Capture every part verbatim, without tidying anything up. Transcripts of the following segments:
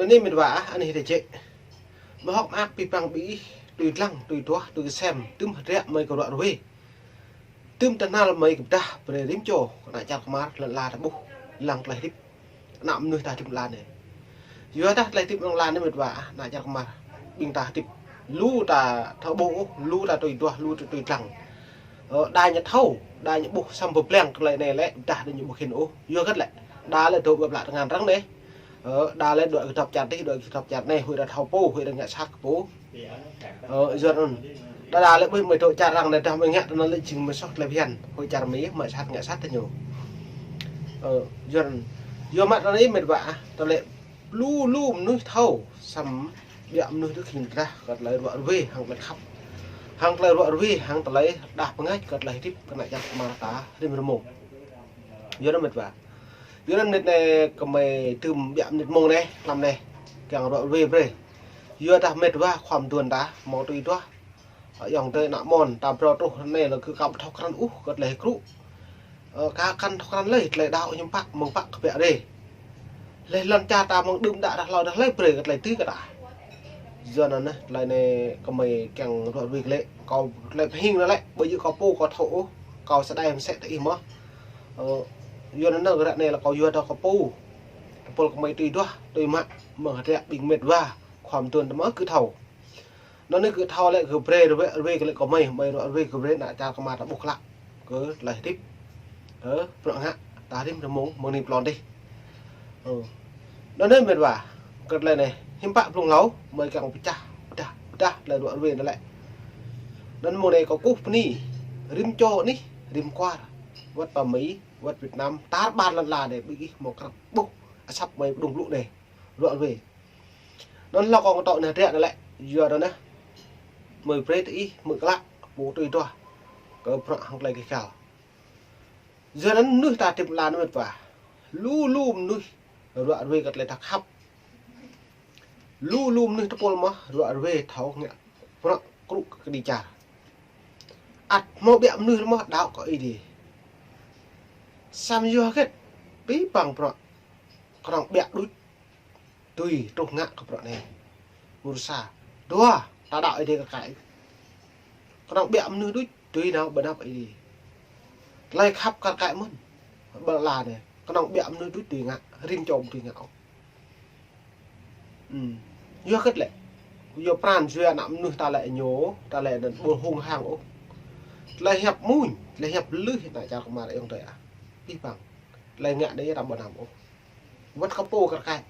Anai mĕt wa ah, anai hơdră jĕ. Mơ̆ hŏk mơak pih păng ƀing ih, tui dlăng, tui duah, tui kơsem, tơm hơdră mơi kơ ruă ruê. Tơm tơhnal mơi kơ pơdah brơi rĭm čô, kơ ană čar kơmar, lŏn la ta ƀuh, lăng tơlơi hơdip. Ană mơnuih ta hơdip lăn anai. Yua dah tơlơi hơdip lŏn la anai mĕt wa ah, ană čar kơmar. Ƀing ta hơdip. Lu ta thâo ƀuh ôh, lu ta tui duah, lu ta tui dlăng. Ơ, đa ñu thâo, đa ñu ƀuh săm pơblang tơlơi anai lĕ, dah đa ñu ƀuh hĭn ôh. Yua hơget lĕ. Đa lĕ dŏ ƀơi plă tơngan arăng anai. Ơ, đa lĕ dŏ kơdŏp čar tih, dŏ kơdŏp čar anai, huĭ arăng thâo pô, huĭ arăng ngă sat kơ pô. Ơ, yua anŭn. Đa đa lĕ ƀuh mơi dŏ čar arăng anai dah mơi ngă tơnăn lĕ jing mơi soh tơlơi phiăn. Huĭ čar mơi mă sat ngă sat tơ ñu. Ơ, yua anŭn. Yua mă tơnăn mĕt wa ah, tơlơi lu lu mơnuih thâo, săm ƀiă mơnuih tơ khĭn drah, kơ tơlơi ruă ruê, hăng tơlơi khăp. Hăng tơlơi ruă ruê, hăng tơlơi rơđah pơngač, kơ tơlơi hơdip, kơ ană čar kơmar ta, rĭm rơmông. Yua anŭn mĕt wa. Yua anŭn mơnit anai kơmơi tơm ƀiă mơnit mông anai, hlăm anai. Kiăng ruă ruê brơi. Yua dah mĕt wa khŏm duôn ta, hmâo tui duah. Ơ, ayŏng adơi ană mơ̆n, ta phrâo truh anai lĕ kơ kâo ƀu thâo krăn ôh, kơ tơlơi hơkrŭ. Ơ, kâo kăn thâo krăn lơi, tơlơi đaŏ hiư̆m pă, mơ̆ng pă kơ pĕ rê. Lĕ lŏn čar ta mơ̆ng đưm đă dah hlâo dah hlơi brơi kơ tơlơi tui kơ ta. Yua anŭn anai, tơlơi anai kơmơi kiăng ruă ruê kơ lĕ, kâo tơlơi pơhing anai lĕ, ƀơi yơh kâo pô kâo thâo ôh, kâo sơđai mơsĕ tơ ih mơ̆n. Ơ, yua anŭn anai ră anai lĕ kâo yua dah kâo pô. Tơpul kơmơi tui duah, tui mă, mơ̆ng hơdră ƀing mĕt wa, khŏm duôn ta mơ̆ kơ thâo. Anŭn anai kơ thâo lĕ kơ brơi ruă ruê kơ lĕ kơmơi, mơi ruă ruê kơ brơi ană čar kơmar ta ƀuh klă. Kơ tơlơi hơdip. Kơ bruă ngă, ta rĭm rơmông, mơ̆ng anai pơlon dih. Ơ. Anŭn anai mĕt wa, kơ tơlơi anai, hiư̆m pă blung hlâo, mơi kiăng pơčah, pơdah, pơdah tơlơi ruă ruê anai lĕ. Anŭn mơ̆ng anai kâo kơkuh bơni, rĭm čô anih, rĭm kwar, wơ̆t pơ Mi, wơ̆t Việt Nam, tar ƀar lŏn la anai, ƀing ih hmâo krăp ƀuh, asăp mơi pơdŏng blŭ anai, ruă ruê. Anŭn hlâo kâo ngă tŏ anai hơdră anai lĕ, yua anŭn anai. Mơi brơi tơ ih, mơi klă, pô tui duah. Kơ bruă hăng tơlơi gêh gal. Yua anŭn mơnuih ta hơdip lăn anai mĕt wa. Lu lu mơnuih ruă ruê kơ tơlơi ta khăp. Lu lu mơnuih tơpul mơ̆ ruă ruê thâo ngă bruă krŭ kơ kơđi čar. Ăt hmâo ƀiă mơnuih mơ̆ đaŏ kơ Ơi Adai. Săm yua hơget, pih păng bruă. Kơnơ̆ng ƀiă đôč. Tui truh ngă kơ bruă anai. Mơnuih sa. Dua, ta đaŏ Ơi Adai kar kaĭ. Kơnơ̆ng ƀiă mơnuih đôč, tui nao ƀơi anăp Ơi Adai. Tơlơi khăp kar kaĭ mơ̆n. Ƀơi lŏn la anai. Kơnơ̆ng ƀiă mơnuih đôč tui ngă, rĭm čô tui ngă ôh. Ư. Yua hơget lĕ. Yua pran jua ană mơnuih ta lĕ ñu, ta lĕ anŭn ƀu hung hăng ôh. Tơlơi hiăp mơ̆n, tơlơi hiăp lưh ană čar kơmar ayŏng adơi ah. Pih păng. Tơlơi ngă anai ta ƀu năm ôh. Wơ̆t kơ pô kar kaĭ.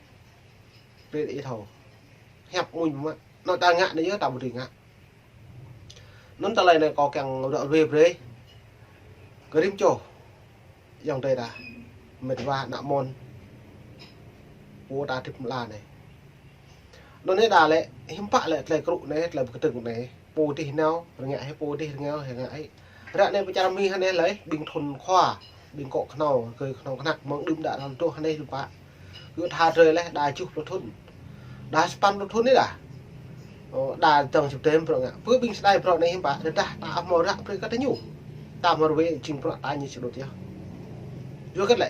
Brơi ih thâo. Hiăp mơ̆n mơ̆. Anŭn ta ngă anai yơh ta ƀu dưi ngă. Anŭn tơlơi anai kâo kiăng ruă ruê brơi. Kơ rĭm čô. Ayŏng adơi ta. Mĕt wa ană mơ̆n. Pô ta hơdip lăn anai. Anŭn anai đa lĕ, hiư̆m pă lĕ tơlơi krŭ anai, tơlơi pơkơdơ̆ng anai. Pô dih nao, rơngiă hĭ pô dih rơngiă hĭ rơngiă hĭ. Ră anai pơ čar Mi hơnai lĕ, ƀing thŭn khua, ƀing kŏ kơhnâo, gơ̆ kơhnâo kơhnăk, mơ̆ng đưm đă hrăm truh hơnai hiư̆m pă. Gơ̆ tha drơi lĕ, đa juh pluh thŭn. Đa sapăn pluh thŭn anai đa. Ơ, đa dơ̆ng čŭp tơm bruă ngă. Pơ ƀing sơđai bruă anai hiư̆m pă, tơdah ta hmâo ră brơi kơ ta ñu. Ta hmâo ruê jing bruă ta ñu sơđŭt yơh. Yua hơget lĕ.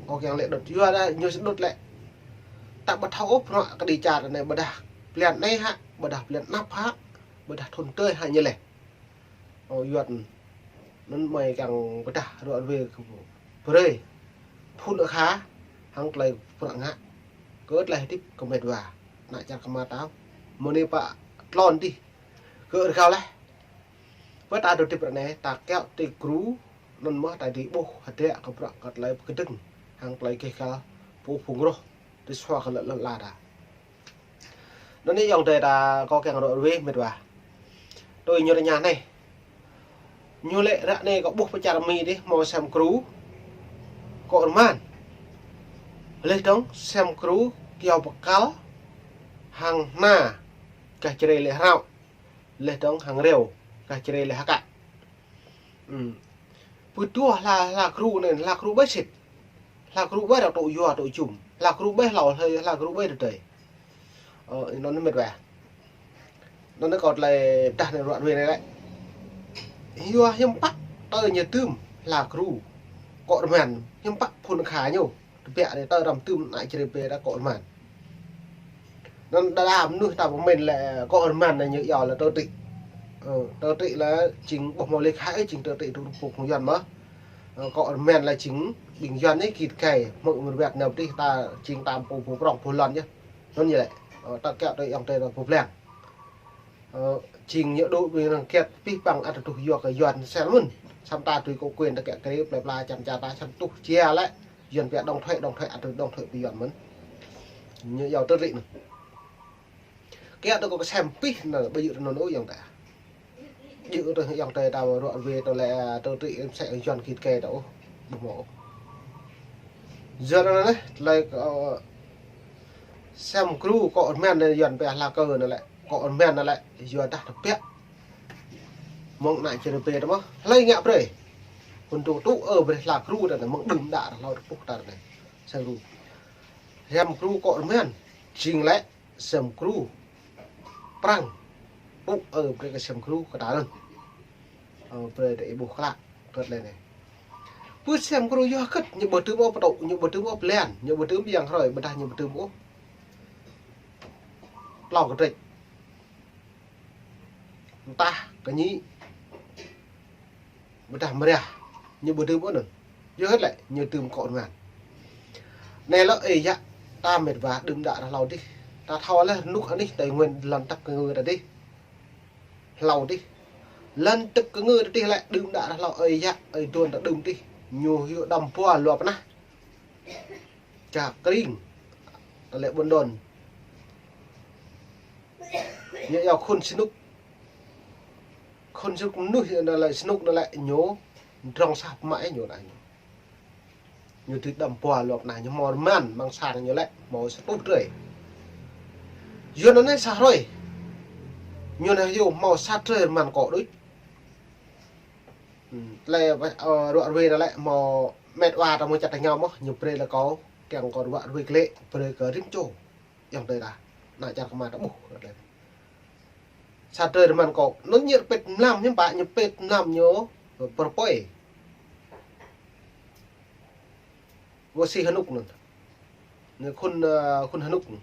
Kâo kiăng lĕ đŭt. Yua đa ñu sơđŭt lĕ. Ta ƀu thâo ôh bruă kơđi čar anai ƀôdah blan anai hă, ƀôdah blan anăp hă, ƀôdah thŭn tơi hă ñu lĕ. Ơ, yua anŭn mơi kiăng pơdah ruă ruê kơ brơi. Phŭn akha, hăng tơlơi bruă ngă. Kơ tơlơi hơdip kơ mĕt wa. Ană čar kơmar ta. Mơ̆ng anai pă tlôn dih. Kơ rơgao laih. Pơ ta dŏ hơdip ră anai, ta kiaŏ tui gru, anŭn mơ̆ ta dưi ƀuh hơdră kơ bruă kơ tơlơi pơkơdơ̆ng, hăng tơlơi gêh gal, pô phung roh, tui sua kơ lŏn, lŏn la ta. Anŭn anai ayŏng adơi ta kâo kiăng ruă ruê mĕt wa. Tui ñu rơñah anai. Ñu lĕ ră anai kâo ƀuh pơ čar Mi dih hmâo sem gru, kŏ rơman. Laih dơ̆ng sem gru, kyâo pơkăl, hăng hna, gah Jrai lĕ hrao. Laih dơ̆ng hăng reo, gah Jrai lĕ hơkă. Ư. Pơdua hla, hla gru anai, hla gru ƀai sĭt. Hla gru ƀai ră tŏ yua tŏ jum. Hla gru ƀai hlâo, hla, hla gru ƀai rơdơi. Ơ, anŭn anai mĕt wa. Anŭn anai kâo tơlơi pơdah anai ruă ruê anai lĕ. Yua hiư̆m pă tơl ñu tơm hla gru. Kŏ rơman, hiư̆m pă phŭn akha ñu. Tơbiă anai tơl răm tơm ană Jrai ƀai ta kŏ rơman. Anŭn đa đa mơnuih ta pơmĭn lĕ kŏ rơman anai ñu iâu lĕ trơ trĭ. Ơ, trơ trĭ lĕ jing ƀu hmâo lĕ khai, jing trơ trĭ tŭ tŭ pŭk hăng Yuan mơ̆. Ơ, kŏ rơman lĕ jing ƀing Yuan anai git gai, hmư̆ mơ̆ rơbat nao pơtih ta jing tam pô pô prŏng pô lŏn yơh. Anŭn ñu lĕ, ơ, ta kiăng tui ayŏng adơi ta pô blang. Ơ, jing ñu dŏ ƀing răng kiat pih păng ăt tuh yua kơ Yuan sel mơ̆n. Samơ̆ ta tui kơ quyền ta kiăng kơ plơi pla čăm ča ta samơ̆ tuh jia lĕ. Yuan pia đóng thuế, đóng thuế, ăt tuh đóng thuế pơ Yuan mơ̆n. Ñu iâu trơ trĭ anŭn. Kiăng tui kơ sem pih anŭn, ƀu djơ̆ tui anŭn ôh ayŏng adơi. Djơ̆ tui ayŏng adơi ta ruă rơwe tui lĕ trơ trĭ mơsĕ Yuan git gai ta ôh. Ƀu hmâo ôh. Yuan anŭn anai, tơlơi kơ, ơ, sem gru kŏ rơman anai Yuan pia hla kơ anŭn lĕ. Kŏ rơman anŭn lĕ, yua dah tơbiă. Mơ̆ng anai čơrơbe ta mơ̆, hlơi ngă brơi. Kŭn tŭ tŭ ơ brơi hla gru ta anai, mơ̆ng đưm đă hlâo tơpuh ta anai. Sem gru. Sem gru kŏ rơman. Jing lĕ, sem gru. Prăng. Tŭ ơ brơi kơ sem gru kơ ta anŭn. Ơ, brơi ta ih ƀuh klă. Kơt lĕ anai. Pơ sem gru yua kơt, ñu ƀu tŭ ƀuh pơtŭ, ñu ƀu tŭ ƀuh pơlan, ñu ƀu tŭ ƀuh yang hrơi, ƀôdah ñu ƀu tŭ ƀuh. Tlâo kơtrĕč. Mơtah, kơñĭ. Ƀôdah mơriah. Ñu ƀu tŭ ƀuh anŭn. Yua hơget lĕ, ñu tŭ kŏ rơman. Anai lĕ ơi yă, ta mĕt wa đưm đă hlâo dih. Ta thâo lĕ rơnŭk anih Tây Nguyên lŏn tăp kơ ngư ta dih. Hlâo dih. Lŏn tăp kơ ngư ta dih lĕ đưm đă hlâo ơi yă, ơi duôn ta đưm dih. Ñu hyu đăm pua lua pơnah. Čar Kring. Ta lĕ ƀôn đôn. Ñu iâu khŭn Sihanouk. Khŭn Sihanouk mơnuih anŭn lĕ Sihanouk anŭn lĕ ñu drŏng sah pơmă ih ñu anai ñu. Ñu tui đăm pua lua pơnah ñu hmâo rơman mơ̆ng sang ñu lĕ hmâo sa rơtuh drơi. Yuan anai sa hrơi. Ñu anai hyu hmâo sa drơi rơman kŏ đôč. Ơ, tơlơi, ơ, ruă rơwe anŭn lĕ hmâo mĕt wa ta hmâo čăt tơngao mơ̆, ñu brơi lĕ kâo, kiăng kâo ruă rơwe klĕ, brơi kơ rĭm čô. Ayŏng adơi ta. Ană čar kơma ta ƀuh. Sa drơi rơman kŏ. Anŭn ñu pĕt mlam hiư̆m pă, ñu pĕt mlam ñu pơrpơi. Wơ̆t Sihanouk anŭn. Anai khŭn, ơ, khŭn Sihanouk anŭn.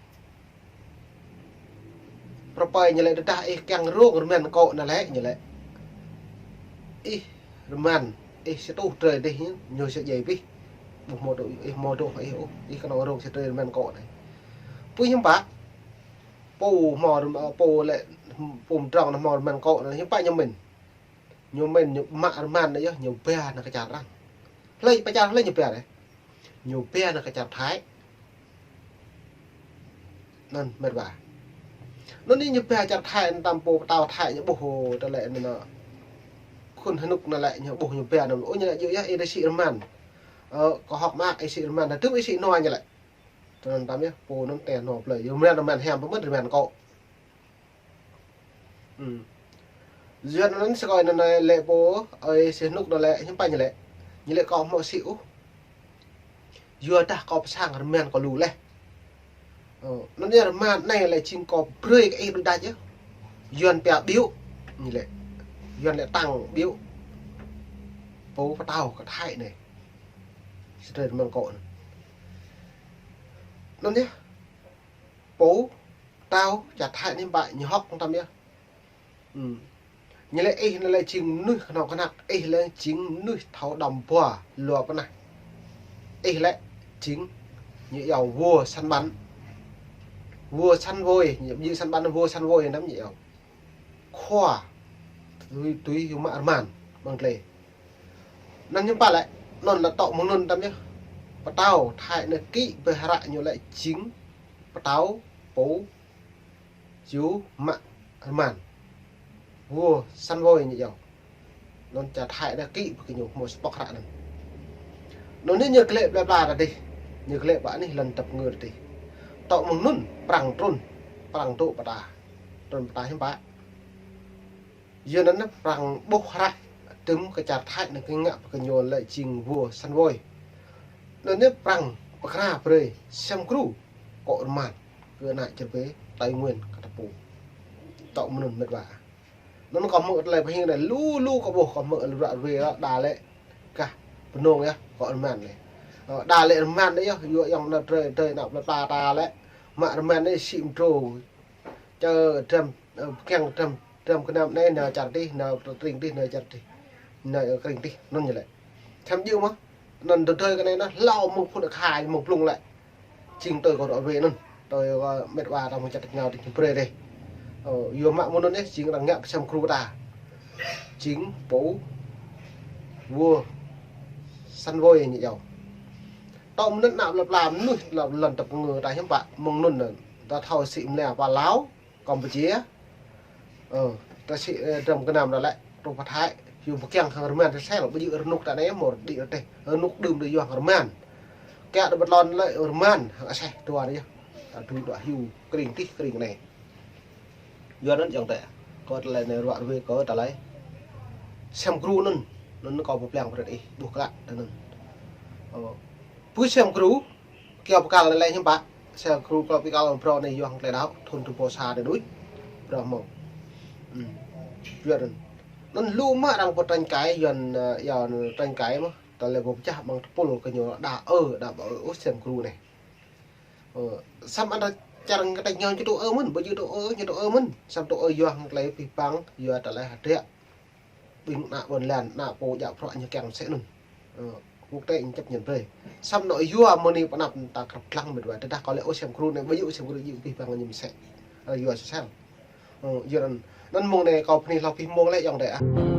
Pơrpơi ñu lĕ tơdah ih kiăng rông rơman kŏ anŭn lĕ ñu lĕ. Ih rơman, ih sa rơtuh drơi dih ñu sa djai pih. Ƀu hmâo dŏ, ih hmâo dŏ ih ôh, ih kơnơ̆ng rông sa drơi rơman kŏ anai. Pui hiư̆m pă. Pô hmâo rơm-, pô lĕ, pô mơdrŏng anŭn hmâo rơman kŏ anŭn hiư̆m pă ñu mĭn. Ñu mĭn ñu mă rơman anai yơh, ñu ba nao kơ čar arăng. Hlơi pơ čar hlơi ñu ba anai. Ñu ba nao kơ čar Thái. Anŭn mĕt wa. Anŭn anai ñu ba čar Thái anŭn tam pô pơtao Thái ñu ƀuh tơlơi anŭn. Khŭn Sihanouk anŭn lĕ ñu ƀuh ñu ba anŭn. Ơ ñu lĕ djơ̆ yơh ih đa sĭ rơman. Ơ, kơ hŏk mă ih sĭ rơman, tơdŭm ih sĭ nua ñu lĕ. Tui anŭn tam yơh, pô anŭn tĕh nua plơi. Yua rơman rơman hiam pơmĭn rơman kŏ. Ư. Yuan anŭn sa kơi anŭn lĕ pô, ơi Sihanouk anŭn lĕ, hiư̆m pă ñu lĕ. Ñu lĕ kâo hmâo sĭ ôh. Yua dah kâo pơsang rơman kâo lu laih. Ơ, anŭn yơh rơman anai lĕ jing kâo brơi kơ ih đôč đač yơh. Yuan pia biu. Ñu lĕ. Yuan lĕ tăng biu. Pô pơtao kơ Thái anai. Sa drơi rơman kŏ anŭn. Anŭn yơh. Pô pơtao čar Thái anai ƀă ñu hŏk tam yơh. Ư. Ñu lĕ ih anŭn lĕ jing mơnuih kơnơ̆ng kơnăk, ih lĕ jing mơnuih thâo đăm pua lua pơnah. Ih lĕ jing ñu iâu vua săn bắn. Vua săn voi, ñu săn bắn vua săn voi anŭn ñu iâu. Khua tui, tui hyu mă rơman ƀăng glai. Anŭn hiư̆m pă lĕ, anŭn lĕ tŏ mơ̆ng anŭn tam yơh. Pơtao Thái anai kĭ ƀơi hră ñu lĕ jing pơtao pô hyu mă rơman. Vua săn voi ñu iâu. Anŭn čar Thái anai kĭ ƀơi kơ ñu hmâo sa pŏk hră anŭn. Anŭn anai ñu glĕ plơi pla ta dih. Ñu glĕ ƀă anih lŏn tăp ngư ta dih. Tŏ mơ̆ng anŭn prăng trŭn, prăng dŏ pơta. Trŭn pơta hiư̆m pă. Yua anŭn prăng ƀuh hră tơm kơ čar Thái anai kơ ngă pơ kơ ñu lĕ jing vua săn voi. Anŭn anai prăng pơkra brơi sem gru kŏ rơman kơ ană čơrbe Tây Nguyên kơ ta pô. Tŏ mơ̆ng anŭn mĕt wa. Anŭn kâo hmư̆ tơlơi pơhiăp anai lu lu kâo ƀuh kâo hmư̆ lu ruă rơwe đa lĕ gah Bơnông yơh kŏ rơman anai. Ơ, đa lĕ rơman anai yơh, yua ayŏng ană drơi drơi ană plơi pla ta lĕ. Mă rơman anai sĭ mdrô. Čơ dram, ơ, kiăng dram, dram gơnam anai nao čar dih, nao kring dih, nao čar dih. Nao kring dih, anŭn ñu lĕ. Thăm djơ̆ mơ̆. Anŭn tơdơi kơ anai nao, hlâo mơ̆ng phŭn akha, mơ̆ng blung lĕ. Jing tui kâo ră ruai anŭn. Tui, ơ, met wa arăng mơ̆ng čar tač rơngiao dih ñu brơi dih. Ơ, yua mă mơ̆ng anŭn anai, jing arăng ngă pơsem gru ta. Jing pô wơ̆ săn wơi ñu yơh. Tơl mơnŭn ană plă pla mơnuih lŏn tơpă ngơ ta hiư̆m pă, mơ̆ng anŭn ta thâo sĭ mơ̆ng lĕ pơ Lao, Campuchia. Ơ, ta sĭ, ơ, dram gơnam ta lĕ, truh pơ Thái, yua pơkiăng hăng rơman ta sel, ƀu djơ̆ rơnŭk ta anai mơ̆ đĭ rơteh, rơnŭk đưm ta yua hăng rơman. Kiăng ta bơtlon lĕ rơman, hăng aseh dua anai yơh. Ta tui dua hyu, kring dih, kring anai. Yua anŭn ayŏng adơi. Kâo tơlơi anai ră ruai kâo tơlơi sem gru anŭn. Anŭn kâo pơblang brơi ih ƀuh klă tơ anŭn. Ơ. Pơsem gru, kiăng pơkăl lĕ hiư̆m pă. Sem gru kâo pơkăl brơi anai yua hăng tơlơi đaŏ, thun tu pô sa anai đôč. Brơi mơ̆. Ư. Yua anŭn. Anŭn lu mă arăng pơtrănh kai, yua anŭn, ơ, yua anŭn trănh kai mơ̆. Tơlơi pơčah ƀăng tơpul kơ ñu đa ơ, đa ƀă ơ, ơ, sem gru anai. Ơ, samơ̆ anŭn čar ngă tač rơngiao ñu tŭ ơ mơ̆n, ƀu djơ̆ tŭ ơ, ñu tŭ ơ mơ̆n. Samơ̆ tŭ ơ yua hăng tơlơi abih bang, yua tơlơi hơdră. Ƀing ană ƀôn lan, ană pô djă bruă ñu kiăng sĕ anŭn. Ơ, quốc tế ñu chấp nhận brơi. Samơ̆ anŭn yua mơ̆ng anai pơ anăp ta krăp lăng met wa, tơdah kâo lĕ ơ sem gru anai, ƀu djơ̆ sem gru djơ̆ abih bang ñu mơsĕ. Ơ, yua sel. Ơ, yua anŭn. Anŭn mơ̆ng anai kâo bơni hlâo abih mông lĕ ayŏng adơi ah.